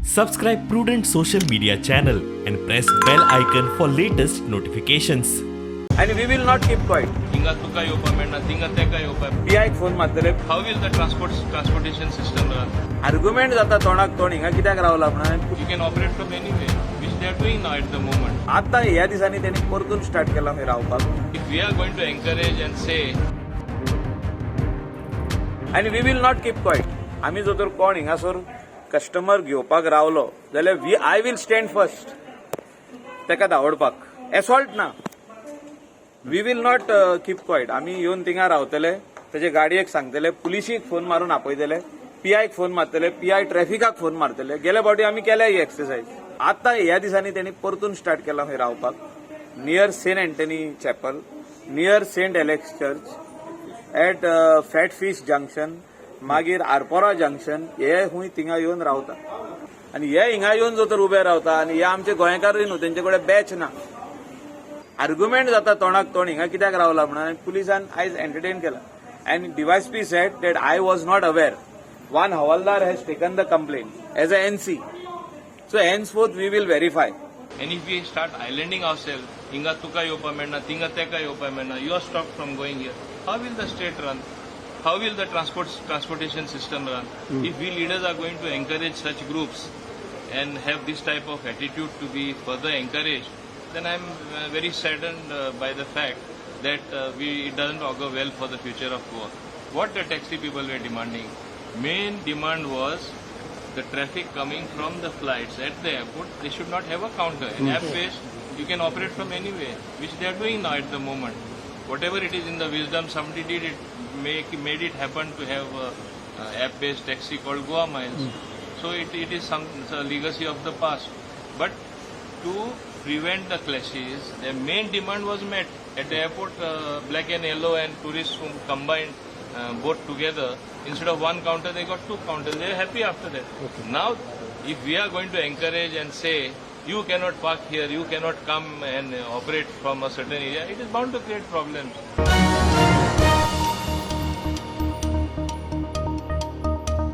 Subscribe Prudent Social Media channel and press bell icon for latest notifications. And we will not keep quiet. हिंगा तुका येवपा मेळना, थिंगा तेका येवपा. पीआयक phone मारतले. How will the transportation system run? Argument जाता तोंडाक तोंड, हिंगा कित्याक रावला म्हणून. You can operate from anywhere, which they are doing now at the moment. आता ह्या दिसांनी त्यांनी परतून स्टार्ट केला खंय रावपाक. If we are going to encourage and say आनी we will not keep quiet. आमी जर तर कोण हिंगासर कस्टमर घेवपाक रावलो जाल्यार we I will stand first तेका धांवडपाक. एसॉल्ट ना, we will not keep quiet. आमी येवन थिंगा रावतले, तेजे गाडयेक सांगतले, पुलिशीक फोन मारून आपयतले, पीआयक फोन मारतले, पीआय ट्रॅफिकाक फोन मारतले. गेल्या फावटी आमी केल्या ही एक्सरसाइज. आता ह्या दिसांनी त्यांनी परतून स्टार्ट केला खंय रावपाक, near Saint Anthony Chapel, near Saint Alex Church, at Fat Fish Junction, मागीर आरपोरा जंक्शन. हे खूंय थिंगा येवन रावता आनी हे हिंगा येवन जो तर उबे रावता आनी हे आमचे गोंयकारूय न्हू, तेंचे कडेन बॅच ना. आर्ग्युमेंट जाता तोंडाक तोंड, हिंगा कित्याक रावला म्हणून. आनी पुलिसान आयज एंटरटेन केला and DySP said that I was not aware. One havildar has taken the complaint as a NC, so henceforth we will verify. And if we start islanding ourselves, हिंगा तुका येवपा मेळना, थिंगा तेका येवपा मेळना, you are stopped from going here. How will the state run? How will the transportation system run? If we leaders are going to encourage such groups and have this type of attitude to be further encouraged, then I am very saddened by the fact that it doesn't augur well for the future of Goa. What the taxi people were demanding, main demand was the traffic coming from the flights at the airport, they should not have a counter. An app based, you can operate from anywhere, which they are doing now at the moment. Whatever it is in the wisdom, somebody did it, made it happen to have a app based taxi called Goa Miles. So it is some it's a legacy of the past. But to prevent the clashes, the main demand was met at the airport. Black and yellow and tourists who combined both together, instead of one counter, they got two counters. They are happy after that. Now, if we are going to encourage and say, "You cannot park here, you cannot come and operate from a certain area," it is bound to create problems.